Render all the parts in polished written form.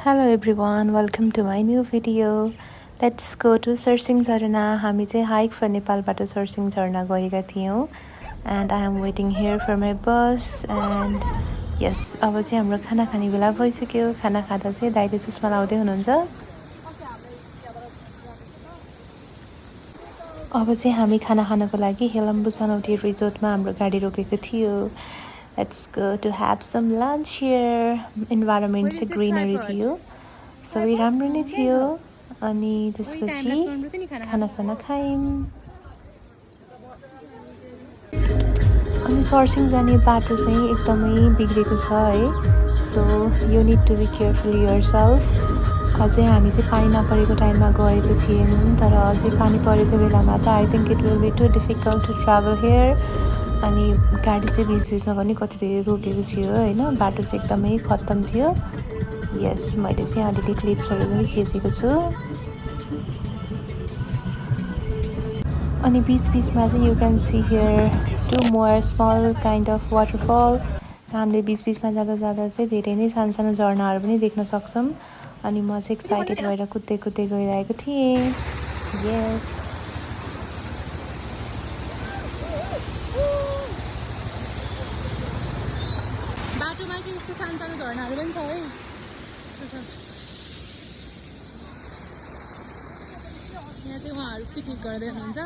Hello everyone, welcome to my new video. Let's go to Sursing Jharna. हामी चाहिँ hike for नेपालबाट सर्सिङ झरना गएका थियौं and I am waiting here for my bus and yes, अब चाहिँ हाम्रो खाना खाने बेला भइसक्यो. खाना खाँदा चाहिँ दाइले चस्मा लाउँदै हुनुहुन्छ. अब चाहिँ हामी खाना खानको लागि हेलम्बु सनौटी रिजोर्टमा हाम्रो गाडी रोकेको थियो. Let's go to have some lunch here. Environment चाहिँ greenery थियो. सबै राम्रो नै थियो. अनि त्यसपछि खानासाना खायौं. अनि सर्सिङ जाने बाटो चाहिँ एकदमै बिग्रेको छ है. So you need to be careful yourself. अझै हामी चाहिँ पानी नपरेको टाइममा गएको थियौं तर अझै पानी परेको बेलामा त I think it will be too difficult to travel here. अनि गाडी चाहिँ बीचमा पनि कति धेरै रोकेको थियो हैन. बाटो चाहिँ एकदमै खत्तम थियो. यस मैले चाहिँ अलिअलि क्लिप्सहरु पनि खिचेको छु. अनि बीचमा चाहिँ you can see here two more small kind of waterfall. हामीले बीचमा जाँदा चाहिँ धेरै नै सानो झरनाहरु पनि देख्न सक्छौं. अनि म चाहिँ एक्साइटेड भएर कुद्दै गइरहेको थिएँ. यस बाटोमा चाहिँ यस्तो सानो झरनाहरु पनि छ है. यस्तो छ. यहाँ चाहिँ उहाँहरु पिकनिक गर्दै हुनुहुन्छ.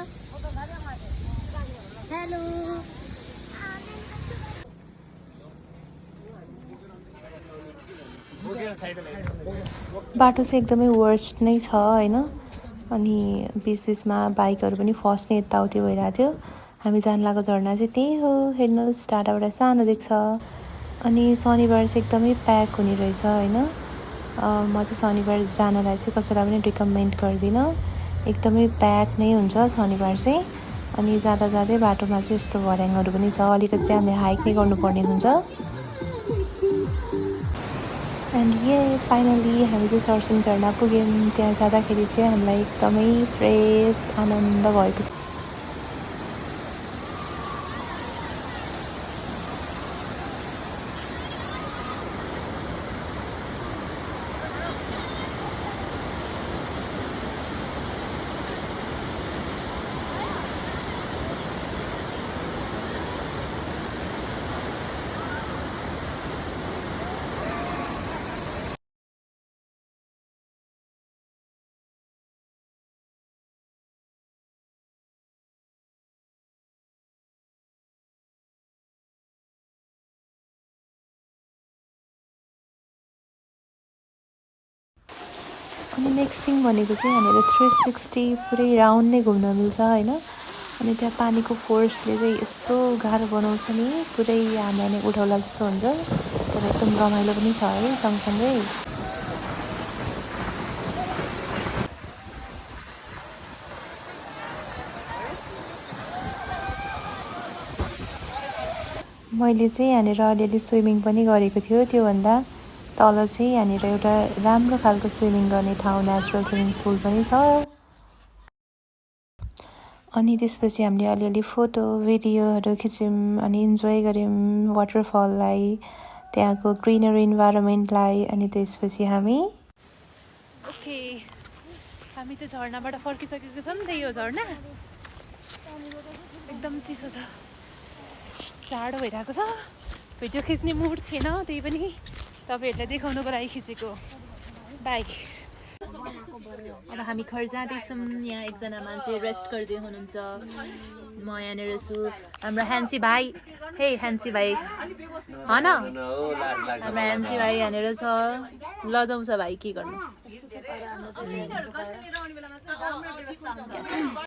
हेलो. बाटो चाहिँ एकदमै वर्स्ट नै छ हैन. अनि बीचमा बाइकहरु पनि फस्ने यताउति भइरहेको थियो. हामी जान लागेको झरना चाहिँ त्यही हो. हेर्नुस् टाढाबाट सानो देख्छ. अनि शनिबार चाहिँ एकदमै प्याक हुने रहेछ हैन. म चाहिँ शनिबार जानलाई चाहिँ कसैलाई पनि रिकमेन्ड गर्दिन. एकदमै प्याक नै हुन्छ शनिबार चाहिँ. अनि जाँदै बाटोमा चाहिँ यस्तो भर्याङहरु पनि छ. अलिकति चाहिँ हामीले हाइक नै गर्नुपर्ने हुन्छ. एन्ड फाइनली हामी चाहिँ सर्सिङ झरना पुग्यौं. त्यहाँ जाँदाखेरि चाहिँ हामीलाई एकदमै फ्रेश आनन्द भएको थियो. अनि नेक्स्ट थिङ भनेको चाहिँ हामीले 360 पुरै राउन्ड नै घुम्न मिल्छ हैन. अनि त्यहाँ पानीको फोर्सले चाहिँ यस्तो गाह्रो बनाउँछ नि पुरै हामीलाई नै उठाउला जस्तो हुन्छ. तर एकदम रमाइलो पनि छ है सँगसँगै. मैले चाहिँ यहाँनिर अलिअलि स्विमिङ पनि गरेको थियो. त्यो भन्दा तल चाहिँ यहाँनिर एउटा राम्रो खालको स्विमिङ गर्ने ठाउँ नेचुरल स्विमिङ पुल पनि छ. अनि त्यसपछि हामीले अलिअलि फोटो भिडियोहरु खिच्यौं अनि इन्जोय गर्यौं वाटरफललाई, त्यहाँको ग्रीनरी इन्भाइरोमेन्टलाई. अनि त्यसपछि हामी चाहिँ झरनाबाट फर्किसकेको छौं. त्यही हो झरना. एकदम चिसो छ. जाडो भइरहेको छ. भिडियो खिच्ने मुड थिएन त्यही पनि तपाईहरुलाई देखाउनको लागि खिचेको. बाइ. अब हामी घर जाँदैछौं. यहाँ एकजना मान्छे रेस्ट गर्दै हुनुहुन्छ. म यहाँनिर छु. हाम्रो ह्यान्सी भाइ. हे ह्यान्सी भाइ. हन हाम्रो ह्यान्सी भाइ यहाँनिर छ. लजाउँछ भाइ के गर्नु.